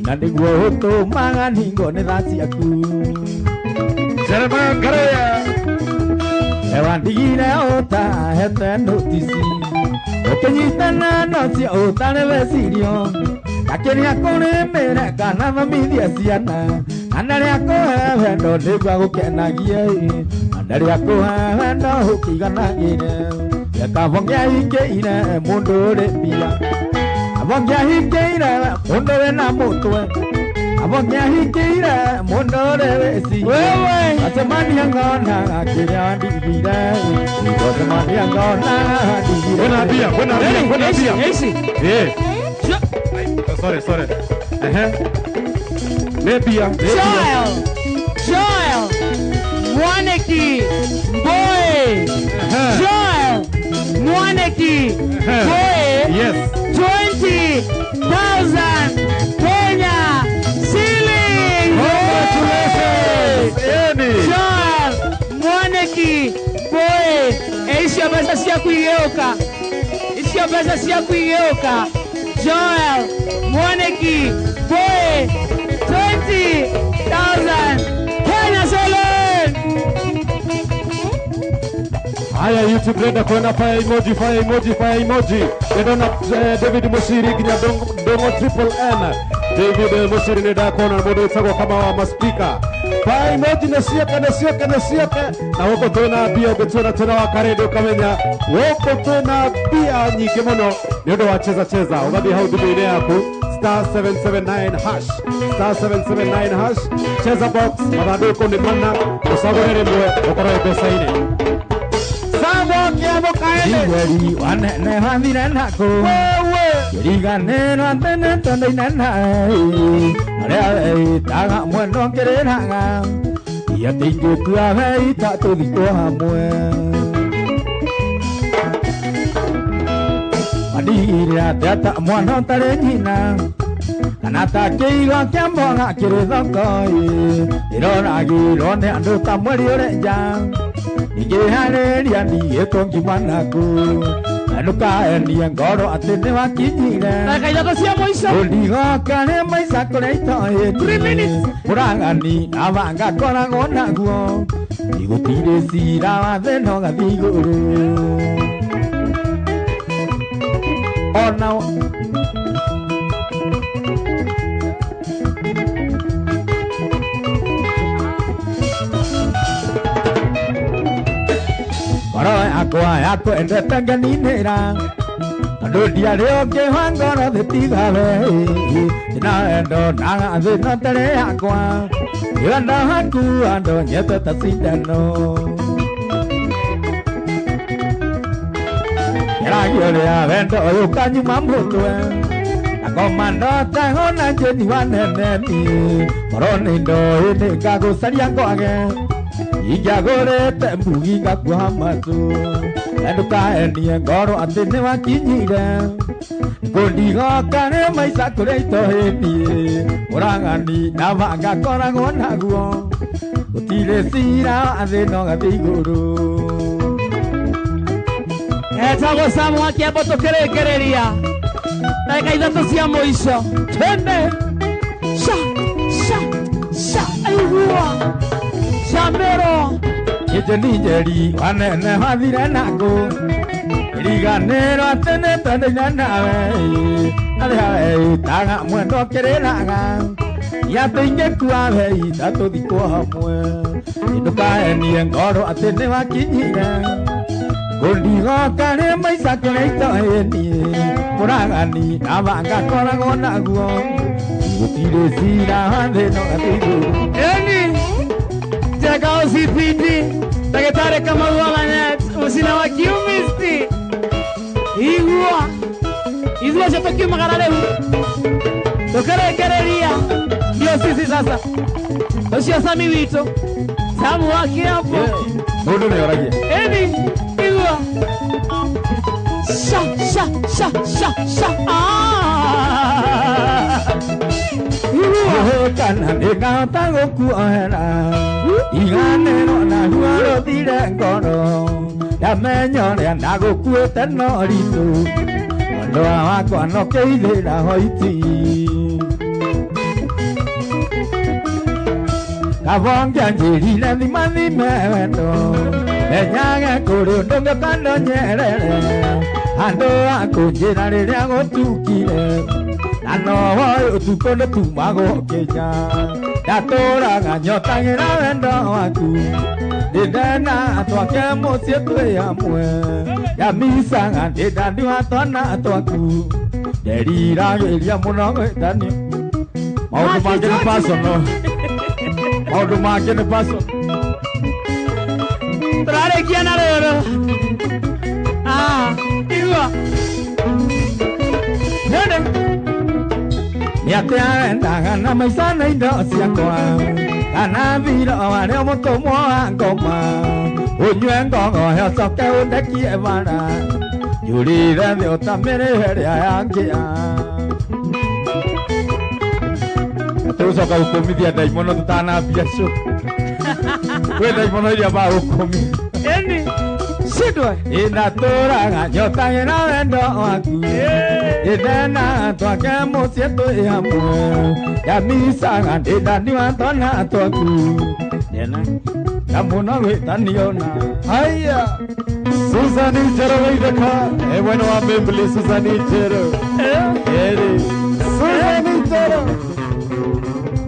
Speaker 2: na nĩguo ũtũmaga ningo nĩ tha ciaku.
Speaker 3: Jeremiah Ngaruiya.
Speaker 2: Wandigire ũtahete notisi ũkĩnyitana nacio ũtarĩ wecirio na kĩrĩa kũrĩmĩre kana thomithie ciana na Ana rĩa kũhe wendo nĩguo agũkenagie Ana rĩa kũhe wendo ũkĩiganagĩre Gekabo ngĩahingĩire mũndũ ũrĩ mbia Abo ngĩahingĩire mũndũ wĩna mũtwe Abo ngĩahingĩire mũndũ ũrĩ wĩciria
Speaker 1: Wewe.
Speaker 2: Wacemania ngona kĩrĩa wandigire Wacemania ngona wandigire
Speaker 3: Kwĩna mbia, kwĩna mbia, kwĩna mbia.
Speaker 1: Eici.
Speaker 3: Eh. Sorry, sorry. Ehe. Nĩ mbia, nĩ mbia.
Speaker 1: Joel. Joel. Mwaniki. Boy. Joel. Mwaniki. Boy.
Speaker 3: Yes.
Speaker 1: 20,000 Kenya shillings.
Speaker 3: Congratulations. Eni.
Speaker 1: Joel Mwaniki Boy. Icio mbeca ciaku igĩũka. Icio mbeca ciaku igĩũka. Joel Mwaniki Boy 20,000 Kenya shillings.
Speaker 3: Haya YouTube renda kuona fire emoji, fire emoji, fire emoji. Ndona David Mushiri nginya Dongo Triple M. David Mushiri nĩ ndakuona mũndũ wĩtagwo kama wa maspika. Fire emoji nĩ ciake nĩ ciake nĩ ciake. Na gũkũ twĩna mbia ũngĩtuona twĩna wa karĩndĩ ũkamenya gũkũ twĩna mbia nyingĩ mũno nĩ ũndũ wa cheza cheza. Ũgathiĩ hau thimũ-inĩ yaku star 779 hash star 779 hash cheza box mathandũkũ nĩ mana ũcagũre rĩmwe ũkorwo wĩ mbeca-inĩ.
Speaker 2: Igweri wanene wathire naku Kĩriganĩro atĩ nĩ twendaine nawe Arĩa weitaga mwendo ngĩrĩraga Atĩ ingĩkua weita tũthikwo hamwe Wandigire atĩa ta mwana ũtarĩ nyina Kana ta kĩigo kĩa mboga kĩrĩ thoko-ĩ Ndĩroragirwo nĩ andũ ta mweri ũrĩ nja Ingĩharĩria ndigĩtwo ngima naku Na ndũkaenie ngoro atĩ nĩwakinyire
Speaker 1: Ndagĩka ithatũ cia mũico.
Speaker 2: Ũndigoka nĩ maica kũrĩa itoĩtie
Speaker 1: 3 minutes.
Speaker 2: Mũragani na banga ngoragwo naguo Igũtirĩ cira wa thĩna ũgathiĩ igũrũ Ona ngoro yakwa yakwendete ngeninĩra tondũ ndiarĩ ũngĩ wa ngoro thĩ tiga we ndĩna wendo na thĩna ũtarĩ yakwa wendo waku andonyete ta cindano Kĩragio rĩa wendo ũyũ ũkanyuma mũtwe na ngoma ndotagwo na njĩni wanene niĩ ngoro nĩ ndoĩ nĩngagũcaria ngwage Ingĩagũrĩte mbugi ngakuoha matũ na ndũkaenie ngoro atĩ nĩwakinyire Ngũndigoka nĩ maica kũrĩa itohĩtie Mũragani na banga ngoragwo naguo Gũtirĩ cira wa thĩna ũgathiĩ igũrũ
Speaker 1: Etagwo Samu wa Kĩambo tũkĩrĩkĩrĩria ndagĩka ithatũ cia mũico. Twende. Sha sha sha aigua. Shamero.
Speaker 2: Njeni njeri wanene wathire naku Kĩriganĩro atĩ nĩ twendaine nawe Arĩa weitaga mwendo kĩrĩraga Atĩ ingĩkua weita tũthikwo hamwe Ndũkaenie ngoro atĩ nĩwakinyire Ngũndigoka nĩ maica kũrĩa itoĩnie Mũragani na banga ngoragwo naguo Gũtirĩ cira wa thĩna ũgathiĩ igũrũ
Speaker 1: Eni. Jeka OCPD. Ndagĩtarĩ Kamau wa Manyet. Mũcina wa Kiumisti. Igua. Ithuĩ acio tũkiumagara rĩu. Tũkĩrĩkĩrĩria. Ndio sisi sasa. Ũcio Sami witũ. Samu wa Kĩambo.
Speaker 3: Mũndũ nĩoragia.
Speaker 1: Eni. Igua. Sha sha sha sha sha. Ah. Igua.
Speaker 2: Kana nĩngahota gũkuohera Iganĩrwo na ruo rũthire ngoro Ndamenya ũrĩa ndagũkuĩte no ritũ Mwendwa wakwa no kĩithĩra hoiti Kabonge anjĩrire thimathime wendo Menyage kũrĩ ũndũ ngĩũka ndonyerere Andũ a kũnjĩra rĩrĩa gũtukire Na no woĩ ũtukũ nĩtumagwo kĩnya Ndatũraga nyotagĩra wendo waku ndĩndena twake mũciĩ twĩ hamwe yamicaga ndĩndaniwa twana twaku nderiragĩria mũno gwĩtanio maũndũ mangĩ nĩ personal maũndũ mangĩ nĩ personal
Speaker 1: Tũrarĩkia na rũrũ igua nene
Speaker 2: nĩatĩ arendaga na maica na indo ciakwa kana thiro warĩ mũtũmwo wa ngoma ũnyue ngogohe ũcoke ũndekie bara njũrire thĩ ũtamĩrĩhe ĩrĩa yangĩa tũgũcoka gũkũmithia ndaimono tũtanambia show kwĩ ndaimono iria bagũkũmithia
Speaker 1: ĩni shindwe
Speaker 2: inatũraga nyotagĩra wendo waku ndĩndena twake mũciĩ twĩ hamwe yamicaga ndĩndaniwa twana twaku ndena na mũno gwĩtanio na
Speaker 3: Haya. Susan Njero Waithaka mwena wa Membli Susan Njero Eri Susan Njero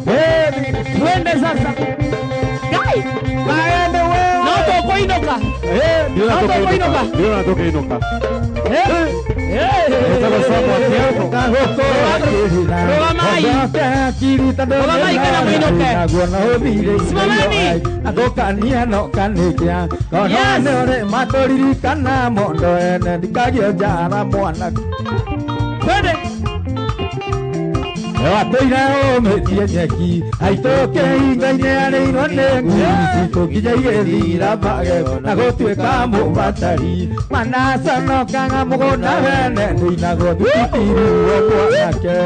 Speaker 3: Eri
Speaker 1: twende sasa Gai
Speaker 3: Maende wewe
Speaker 1: no tũkũinũka
Speaker 3: ndio
Speaker 1: No
Speaker 3: natoka
Speaker 1: tũkũinũka
Speaker 3: inuka ndio natoka inuka Tabasamu akiako
Speaker 1: Rũgamai. Rũgamai kana mũinũke. Simameni.
Speaker 2: Agũkania no kanĩkia kono
Speaker 1: Yes.
Speaker 2: nĩ ũrĩ matũririkana mondo ene ndikagio njara mwana
Speaker 1: twende
Speaker 2: watũire ũmĩtie nyeki aitũke hinga-inĩ arĩirwo nĩ ngui citũ nginya igĩthira mbage na gũtuĩka mũbatari manaconokaga mũgũnda wene ndĩinagwo thitirirwo mwanake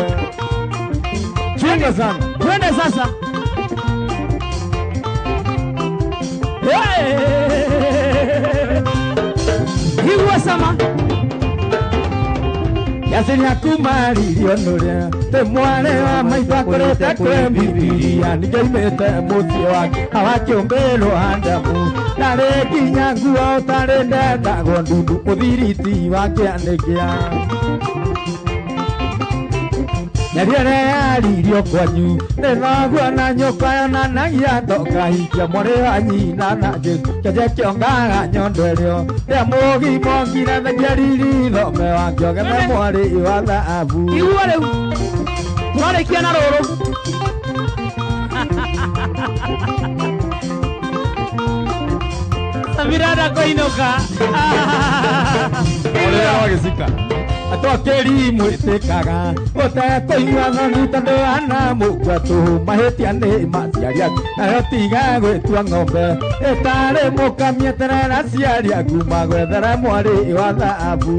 Speaker 3: Chunga sana
Speaker 1: twende sasa igua sama
Speaker 2: Yasiria kumaririo nũrĩa tĩ mwarĩ wa maitũ akũrĩte kwĩ Bibilia ningĩaimĩte mũciĩ wake awakĩũmbĩrwo Adamu ndarĩ nginya nguo ũtarĩ ndendagwo ndundu mũthiriti wa kĩanĩkĩa nyaria ĩrĩa yaririo kwanyu nĩ thoguo na nyũkwa yonanagia ndokahikia mwarĩ wa nyina na Jesũ kĩenje kĩongaga nyondo ĩrĩo rĩa mũgimo ngire thengia riri thome wakĩogethe mwarĩ wa thahabu
Speaker 1: igua rĩu twarĩkia na rũrũ Samira ndakũinũka
Speaker 3: Ũrĩa wagĩcika
Speaker 2: atwakĩri mwĩtĩkaga ũtekũigua thoni tondũ ana mũkua tũhũ mahĩtia nĩ maciari aku nayo tiga gwĩtua ng'ombe ĩtarĩ mũkamieterera aciari aku magwethere mwarĩ wa thahabu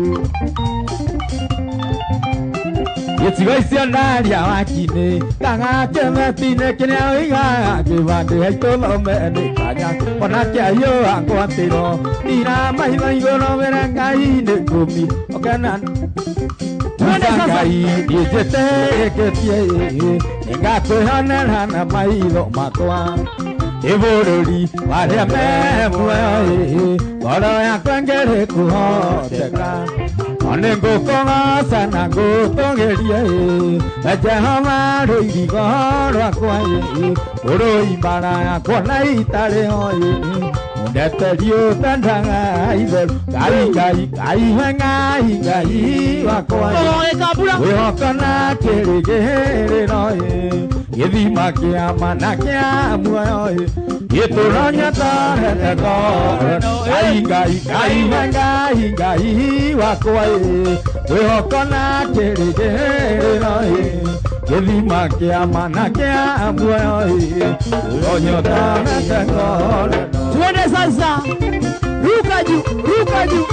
Speaker 2: gĩcigo icio ndaria wakinĩ kang'akĩmeti-inĩ kĩrĩa ũigaga kĩbandĩ haitũthome nĩ kanya ona kĩahiũha ngwatĩro ndira maitho igũrũ wĩre Ngai nĩ kũmi okena
Speaker 1: Twende sasa.
Speaker 2: Ngai niĩnjĩtĩkĩtie nĩngakwĩhonera na maitho makwa ĩ bũrũri warĩa me muoyo ngoro yakwa ngĩrĩ kũhoteka nĩ ngũkũgoca na ngũtũgĩrie we Jehova rũirigo rwakwa ũrũimbara yakwa na itarĩ ho mũndeteri ũtendaga itheru Ngai Ngai Ngai we Ngai Ngai wakwa
Speaker 1: Gĩkambura
Speaker 2: wĩhoko na kĩrĩgĩrĩro gĩthima kĩa mana kĩa muoyo gĩtũronya torete ngoro Ngai Ngai Ngai we Ngai Ngai wakwa wĩhoko na kĩrĩgĩrĩro gĩthima kĩa mana kĩa muoyo gĩtũronya torete ngoro
Speaker 1: twende sasa ruka juu ruka juu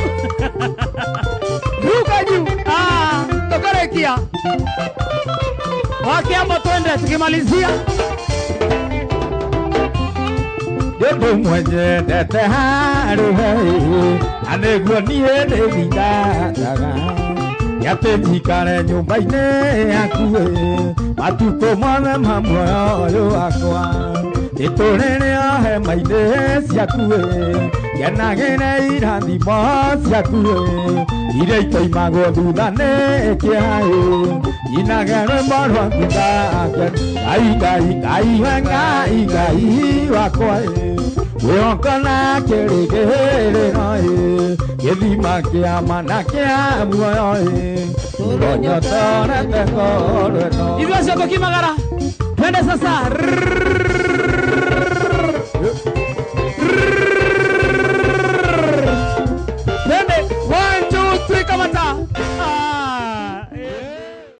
Speaker 1: ruka juu tũkarĩkia wakiamba twende tukimalizia
Speaker 2: Nĩ mwenyendete harĩ we na nĩguo niĩ ndĩthingataga atĩ njikare nyũmba-inĩ yaku matukũ mothe ma muoyo ũyũ wakwa Ndĩtũrĩre o hema-inĩ ciaku ĩ, ngenagĩre irathimo ciaku ĩ, iria itoimagwo thutha nĩ kĩeha ĩ, inage rwĩmbo rwaku ngake. Ngai Ngai Ngai we Ngai Ngai wakwa ĩ, mwĩhoko na kĩrĩgĩrĩro ĩ, gĩthima kĩa ma na kĩa muoyo ĩ, ũronyotorete ngoro ĩno.
Speaker 1: Ithuĩ acio tũkimagara twende sasa.